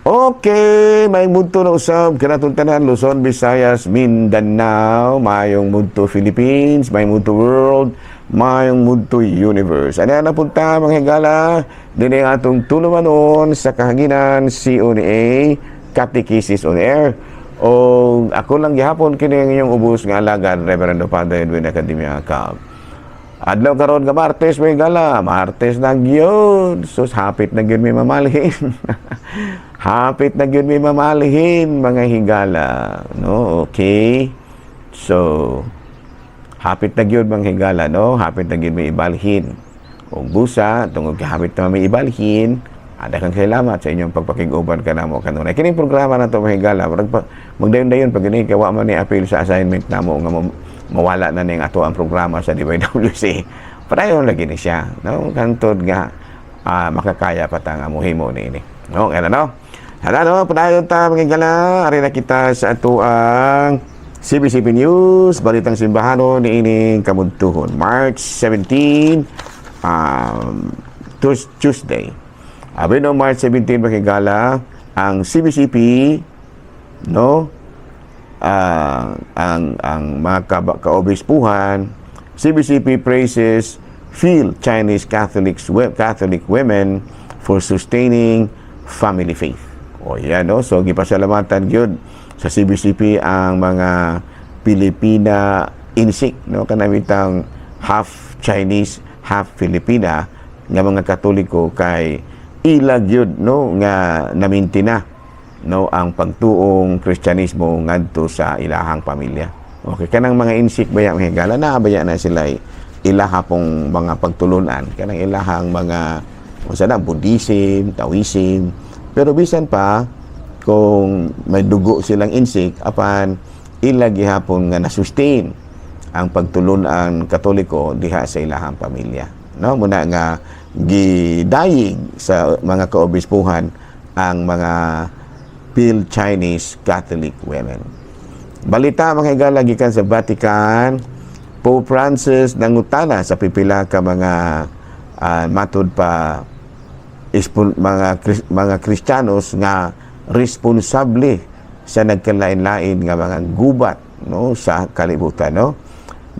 Okay, maayong budto na usab kanatong tanan, Luzon, Visayas, Mindanao, maayong budto Philippines, maayong budto world, maayong budto universe. Ano na punta, mga higala, dinhi ang atong tulumanon sa kahanginan, CONA, Catechesis on Air. O ako lang gihapon kini ang inyong ubos nga alagad, Reverendo Father Edwin Academia Cab. Adlaw karon nga Martes, mga higala, Martes na gyud. Sus, hapit na gyud may mamalhin. Hapit na gyud may mamalhin, mga higala, no? Okay. So, hapit na gyud, mga higala, no? Hapit na gyud may ibalhin. Ug busa tungod kay hapit na may ibalhin, ada kang salamat sa inyong pagpakig-uban kanamo kanunay. Kining programa na to, mga higala, murag pa, magdayon-dayon pag gini kay wa man ni appeal sa assignment namo nga mawala na ning ato ang programa sa DYWC. Padayon lagi ni siya, no? Hantod nga makakaya pa ta nga mohimo niini. No, kaya no? Hala no, padayon ta, mga higala, ari na kita sa ato ang CBCP News, Balitang Simbahano niining kabuntuhon. March 17, Tuesday. Abi no, March 17, mga higala, ang CBCP, no, ang mga kaobispuhan, CBCP praises Fil Chinese Catholic women for sustaining family faith. O yan, no? So gipasalamatan gyud sa CBCP ang mga Pilipina Insik, no, kanang half Chinese, half Filipina nga mga Katoliko kay ila gyud, no, nga namintina, no, ang pagtuong Kristyanismo ngadto sa ilahang pamilya. Okay, kanang mga Insik baya, mga higala, na baya na sila ilaha pong mga pagtulunan, kanang ilahang mga unsa na, Buddhism, Taoism. Pero bisan pa kung may dugo silang Insik, apan ila gihapon nga na-sustain ang pagtulunan Katoliko diha sa ilahang pamilya. No, muna nga gidayig sa mga kaobispuhan ang mga Fil Chinese Catholic women. Balita, mga higala, gikan sa Vatican, Pope Francis nangutana sa pipila ka mga matud pa mga Kristiyanos nga responsable sa nagkalain-lain nga mga gubat, no, sa kalibutan, no?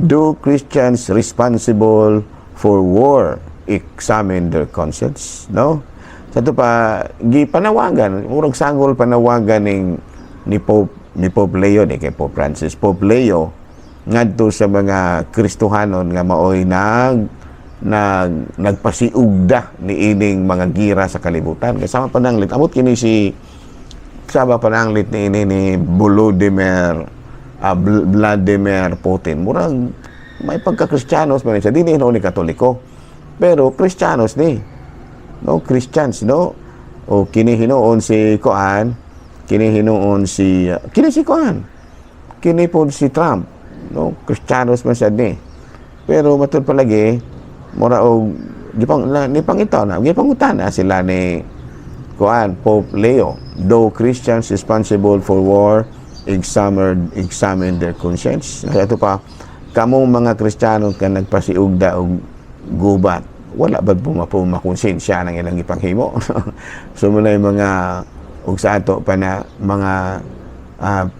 Do Christians responsible for war examine their conscience, no? Sa ato pa gipanawagan, murag sanggol panawagan ning ni Pope Leo, ni kay Pope Francis, Pope Leo, ngadto sa mga Kristohanon nga maoy nag nag nagpasiugda ni ining mga gira sa kalibutan. Kasama pananglit amot kini si sama pananglit ni ini ni Volodymyr Vladimir Putin. Murag may pagka-Kristiyanos man siya, dili ni Katoliko pero Kristiyanos ni, no? Christians, no? O kini hinuon si kuan, kini hinuon si kini si kuan, kini pod si Trump, no? Kristiyanos man siya ni, pero matud palagi mura og gipang ni pangitaw na, gipangutana sila ni kuan, Pope Leo, do Christians responsible for war examine their conscience? Kaya ito pa, kamong mga Kristiyano ka nagpasiugda og gubat, wala ba po makonsensya ng ilang ipanghimo? So muna yung mga ug sa ato pa na mga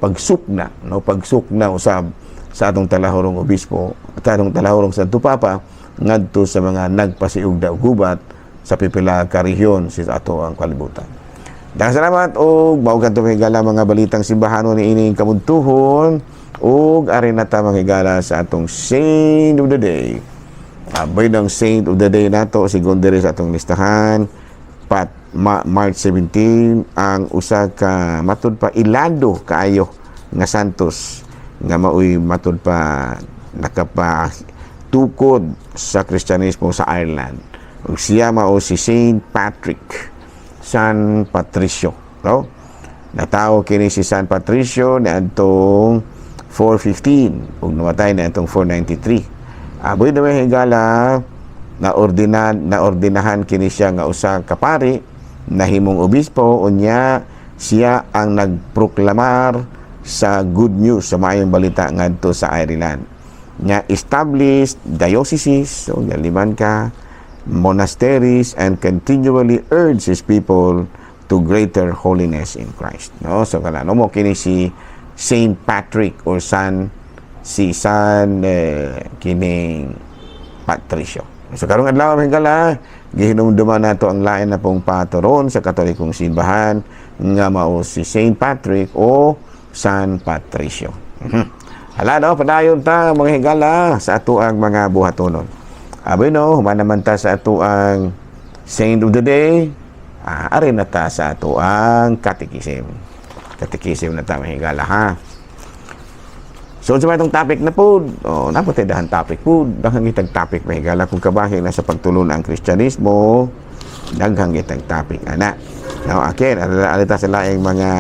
pagsukna, no, pagsukna usab sa atong talahurong obispo at atong talahurong Santo Papa ngadto sa mga nagpasiugda og gubat sa pipila ka rehiyon sa ato ang kalibutan. Daghang salamat og mao kadto, mga higala, mga balitang simbahano ni ining kabuntuhon ug ari na ta, mga higala, sa atong Saint of the Day. Aboy ng Saint of the Day nato sigon diri sa atong listahan pat March 17, ang usa ka matud pa ilado kaayo nga santos nga maoy matud pa nakapa tukod sa Kristyanismo sa Ireland. Ug siya mao si Saint Patrick, San Patricio, no? Natawo kini si San Patricio niadtong 415 ug namatay niadtong 493. Aboy na may higala, na ordinahan kini siya nga usa ka pari, nahimong obispo, unya siya ang nagproklamar sa good news, sa maayong balita ngadto sa Ireland. Nga established dioceses, so liman ka monasteries, and continually urge his people to greater holiness in Christ, no? So kana, no, mo kini si Saint Patrick or San si San kining Patricio. So karong adlaw, mga higala, gihinumduman nato ang lain na pong patron sa Katolikong simbahan nga mao si Saint Patrick o San Patricio. Hala no, padayon ta, mga higala, sa ato ang mga buhatonon. Abi no, human naman ta sa ato ang Saint of the Day, ari na ta sa ato ang Katekisim. Katekisim na ta, mga higala, ha. So, unsa man itong topic na po? Oh, naa pod dahan topic po. Daghang kitag topic, mga higala. Kung kabahin na sa pagtulon ang Kristyanismo, daghang kitag topic, ana. Now, akin, alita sa laing mga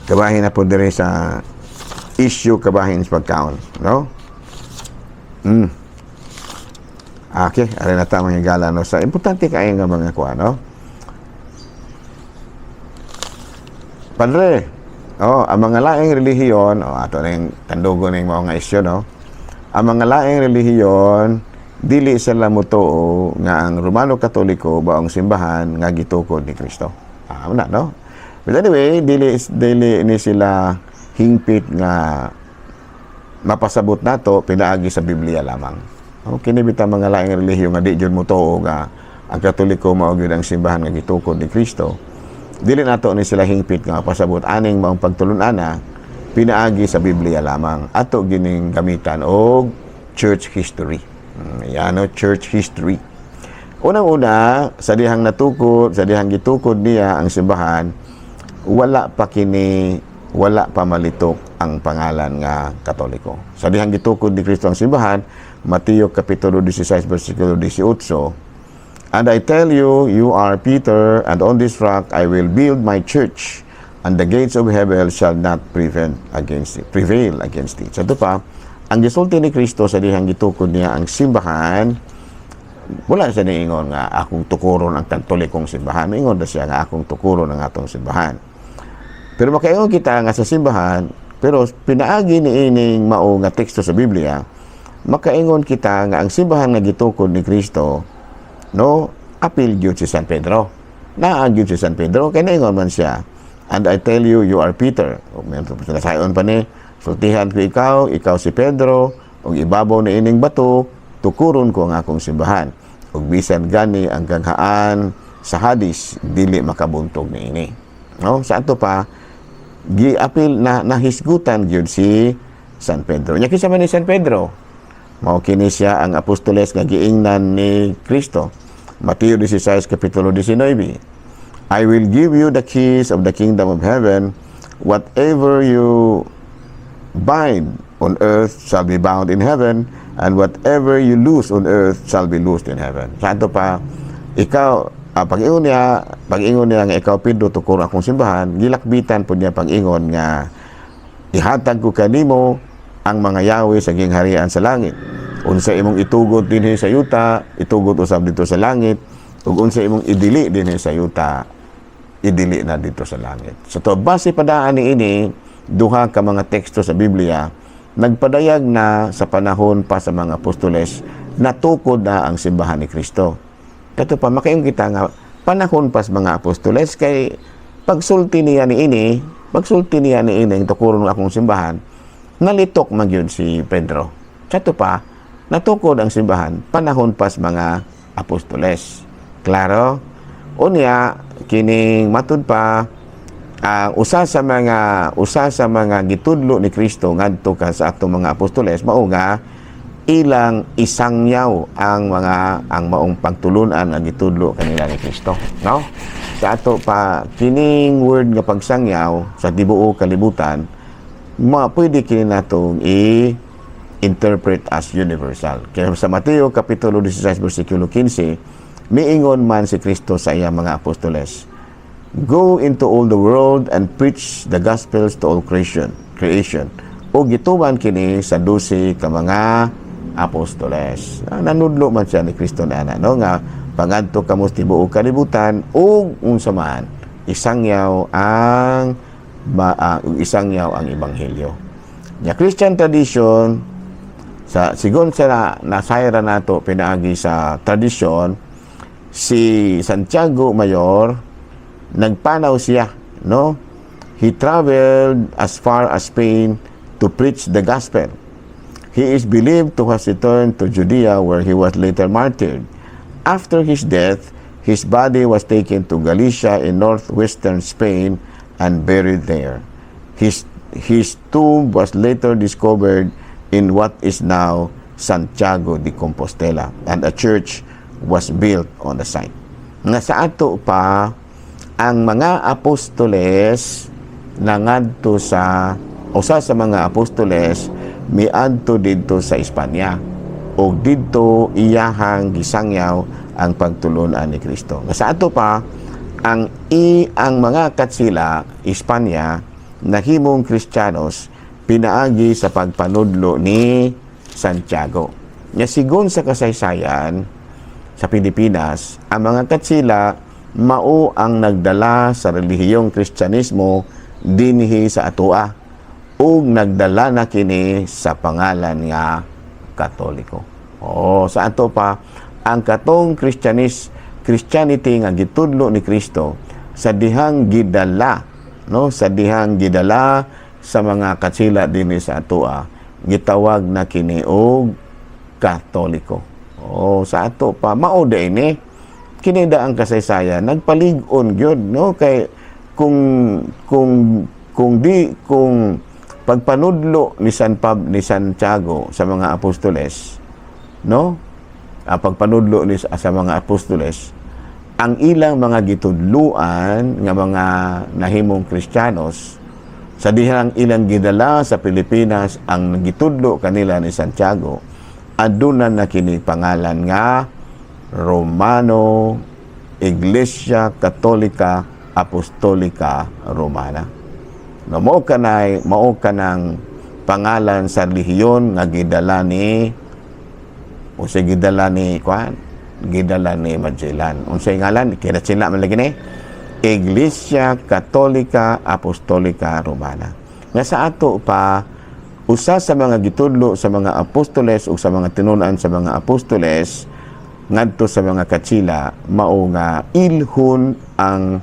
kabahin na po dire sa issue kabahin sa pagkaon. No? Okay, ari na ta, mga higala, no? Sa importante kaayo nga mga kuan, no? Padre, oh, ang mga laing relihiyon, oh, ato na yung tandugo na yung mga isyu, no? Ang mga laing relihiyon, dili sila motuo nga ang Romano Katoliko ba ang simbahan nga gitukod ni Kristo. Ah, na, no? But anyway, dili dili ni sila hingpit nga mapasabot nato pinaagi sa Biblia lamang. Okay, kini bitaw mga laing relihiyon nga di jud motuo nga ang Katoliko mao gyud ang simbahan nga gitukod ni Kristo. Dili nato ni sila hingpit nga mapasabot aning maong pagtulun-ana pinaagi sa Biblia lamang. Ato gining gamitan og church history. Yan no, church history. Unang-una, sa dihang natukod, sa dihang gitukod niya ang simbahan, wala pa kini, wala pa malitok ang pangalan nga Katoliko. Sa dihang gitukod ni Kristo ang simbahan, Mateo Kapitulo 16 versikulo 18, "And I tell you, you are Peter, and on this rock I will build my church, and the gates of heaven shall not prevent against it, prevail against it." So ito pa, ang gisulti ni Kristo sa dihang gitukod niya ang simbahan, wala siya niingon nga akong tukuron ang Katolikong simbahan. Niingon na siya nga akong tukuron ang atong simbahan. Pero makaingon kita nga sa simbahan, pero pinaagi ni ining mao nga teksto sa Biblia, makaingon kita nga ang simbahan nga gitukod ni Kristo, no, apil gyud si San Pedro. Naa gyud si San Pedro kay naingon man siya, "And I tell you, you are Peter." O sinasayon pa ni, sultihan ko ikaw, ikaw si Pedro, ug ibabaw na ining bato, tukuron ko ang akong simbahan. Ug bisan gani ang ganghaan sa Hadis, dili makabuntog ni ini. No? Sa ato pa, giapil na nahisgutan gyud si San Pedro. Nya kinsa man ni San Pedro? Mao kini siya ang apostoles nga giingnan ni Kristo. Mateo 16 kapitulo 19. "I will give you the keys of the kingdom of heaven. Whatever you bind on earth shall be bound in heaven, and whatever you loose on earth shall be loosed in heaven." Sa ato pa, ikaw, pag-ingon niya nga ikaw Pedro, tukor akong simbahan, gilakbitan po niya pag-ingon nga ihatag ko kanimo ang mga yawi sa gingharian sa langit. Unsa imong itugot dinhi sa yuta, itugot usab dito sa langit, ug unsa imong idili dinhi sa yuta, idili na dito sa langit. So to base padaan ni ini duha ka mga teksto sa Biblia, nagpadayag na sa panahon pa sa mga apostoles natukod na ang simbahan ni Kristo. Kato pa makaingon kita nga panahon pa sa mga apostoles kay pagsulti niya ni ini tukuron akong simbahan, nalitok man gyud si Pedro. Kato pa natukod ang simbahan panahon pa sa mga apostoles. Klaro? Unya kining matud pa ang usa sa mga gitudlo ni Kristo ngadto ka sa atong mga apostoles mao nga ilang isangyaw ang maong pagtulunan nga gitudlo kanila ni Kristo, no? Sa ato pa, kining word nga pagsangyaw sa tibuok kalibutan, ma pwede kini natong i interpret as universal. Kaya sa Mateo Kapitulo 16 versikulo 15, miingon man si Kristo sa iyang mga apostoles, "Go into all the world and preach the gospels to all creation." Creation. O gituman kini sa 12 ka mga apostoles. Nanudlo man siya ni Kristo na ana, no, nga pangadto kamo sa tibuok kalibutan ug unsa man isangyaw ang ebanghelyo. Nya Christian tradition, sa sigon sa nasayra nato pinaagi sa tradisyon. Si Santiago Mayor, nagpanaw siya, no? He traveled as far as Spain to preach the gospel. He is believed to have returned to Judea, where he was later martyred. After his death, his body was taken to Galicia in northwestern Spain and buried there. His tomb was later discovered in what is now Santiago de Compostela, and a church was built on the site. Nga sa ato pa, ang mga apostoles nangadto sa, usa sa mga apostoles miadto didto sa Espanya ug didto iyahang gisangyaw ang pagtulun-an ni Kristo. Nga sa ato pa, ang mga Katsila, Espanya, nahimong Kristiyanos pinaagi sa pagpanudlo ni Santiago. Nga sigon sa kasaysayan sa Pilipinas, ang mga Katsila mao ang nagdala sa relihiyong Kristyanismo dinhi sa atoa ug nagdala na kini sa pangalan nga Katoliko. Oh, sa ato pa, ang katong Christianity nga gitudlo ni Kristo sa dihang gidala, no, sa dihang gidala sa mga Katsila dinhi sa atoa, gitawag na kini og Katoliko. Oh, sa ato pa, mao ni kini da ang kasaysayan nagpalig-on gyud, no, kay kung di kung pagpanudlo ni San Pab ni Santiago sa mga apostoles, no, ang pagpanudlo ni sa mga apostoles, ang ilang mga gitudluan nga mga nahimong Kristiyanos sa dihang ilang gidala sa Pilipinas ang gitudlo kanila ni Santiago, aduna na kini pangalan nga Romano, Iglesia Katolika Apostolika Romana. No, mao kanang pangalan sa relihiyon nga gidala ni o sa gidala ni kuan, gidala ni Magellan. Unsay ngalan kina sila man lagi ni Iglesia Katolika Apostolika Romana. Nga sa ato pa, usa sa mga gitudlo sa mga apostoles o sa mga tinunan sa mga apostoles ngadto sa mga Katsila mao nga ilhon ang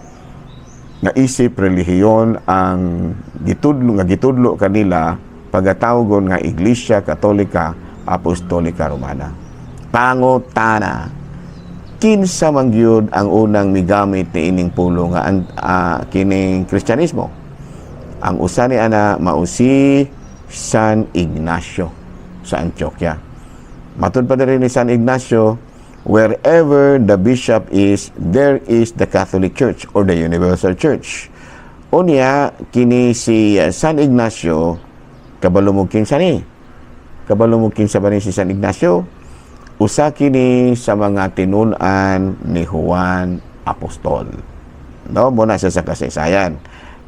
nga isip relihiyon ang gitudlo nga gitudlo kanila, pagatawgon nga Iglesia Katolika Apostolika Romana. Pangutana: kinsa man gyud ang unang migamit ni ining pulo nga kining Kristyanismo? Ang usa ni ana mao si San Ignacio sa Antioquia. Matud pa rin ni San Ignacio, "Wherever the bishop is, there is the Catholic Church or the Universal Church." Unya, kini si San Ignacio, kabalo mo kinsa ni? Kabalo mo kinsa ba ni si San Ignacio? Usa kini sa mga tinun-an ni Juan Apostol. No, muna siya sa kasaysayan.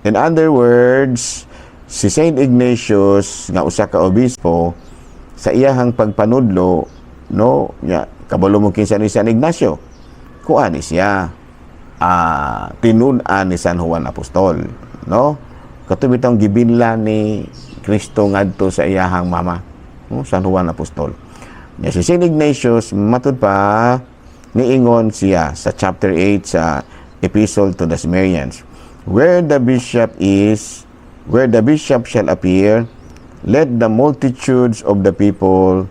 In other words, si Saint Ignatius nga usa ka obispo, sa iyahang pagpanudlo, no, ya kabalo mo kinsa ni San Ignacio? Kuan ni siya, tinun-an ni San Juan Apostol, no? Kato bitong gibinla ni Kristo ngadto sa iyahang mama, no? San Juan Apostol. Nya si Saint Ignatius, matud pa niingon siya sa chapter 8 sa Epistle to the Smyrnaeans, "Where the bishop is, where the bishop shall appear, let the multitudes of the people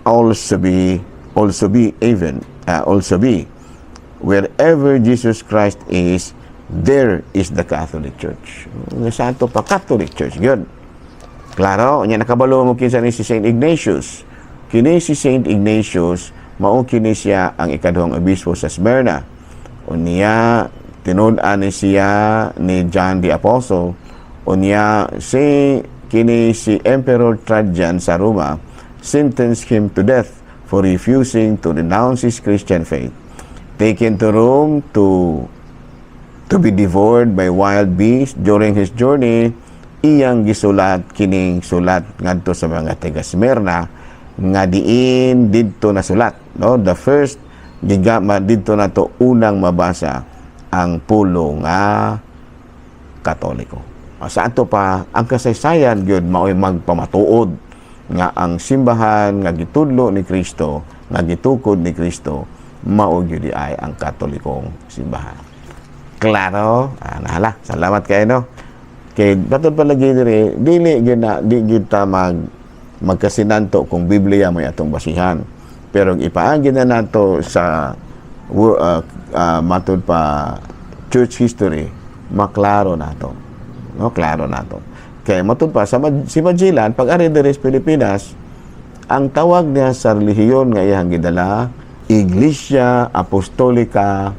also be even also be. Wherever Jesus Christ is, there is the Catholic Church." Nga sa ato pa, Catholic Church gyud. Klaro, nya nakabalo mo kinsa ni si Saint Ignatius? Kini si Saint Ignatius, mao kini siya ang ikaduhang obispo sa Smyrna. Unya tinud-an ni siya ni John the Apostle. Unya si kini si Emperor Trajan sa Roma sentenced him to death for refusing to renounce his Christian faith. Taken to Rome to be devoured by wild beasts during his journey, iyang gisulat kining sulat ngadto sa mga taga Smyrna nga diin didto nasulat, no, the first gigama didto nato unang mabasa ang pulo nga Katoliko. Sa ato pa, ang kasaysayan gyud mao'y magpamatuod nga ang simbahan nga gitudlo ni Kristo, nga gitukod ni Kristo, Mao gyud ay ang Katolikong simbahan. Klaro? Ah, nahala. Salamat kayo, no? Kay patod palagi diri, dili gyud na di gyud ta magkasinanto kung Biblia may atong basihan. Pero ipaagi na nato sa matud pa church history, maklaro nato. No, klaro nato. Kay matud pa sa si Magellan pag ari diri sa Pilipinas, ang tawag niya sa relihiyon nga iyang gidala, Iglesia Apostolica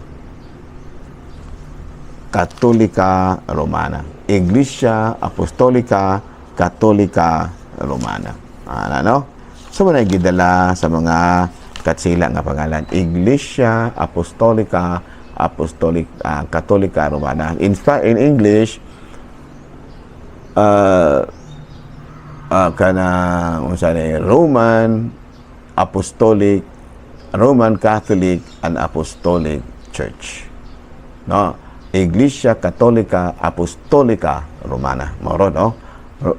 Katolika Romana. Iglesia Apostolica Katolika Romana. Ano, no? So, mao gidala sa mga katsila nga pangalan. Iglesia Apostolica Apostolic Katolika Romana. In English, kanang unsa ni, Roman Apostolic, Roman Catholic and Apostolic Church. No? Iglesia Katolika Apostolica Romana. Mao ro, no?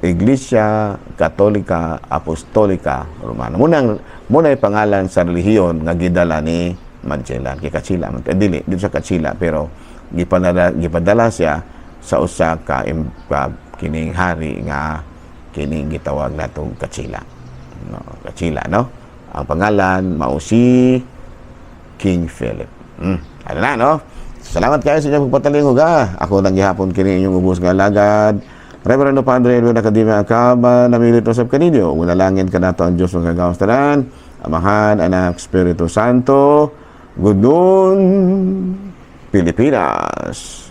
Iglesia Katolika Apostolica Romana. Muna pangalan sa relihiyon nga gidala ni Magellan. Kay Katsila man. Eh, dili dito sa Katsila, pero gipadala siya sa usa ka kining hari nga kining gitawag natong Katsila. No, Katsila, no? Ang pangalan mao si King Philip. Ano na, no? Salamat kayo sa inyong pagpatalingog, ha. Ako lang gihapon kini inyong ubos nga alagad, Reverendo Padre Edwin Academia Acaba, namilit usab kaninyo. Unalangin kanato ang Diyos makagagawas tanan, Amahan, Anak, Espiritu Santo. Good noon, Pilipinas.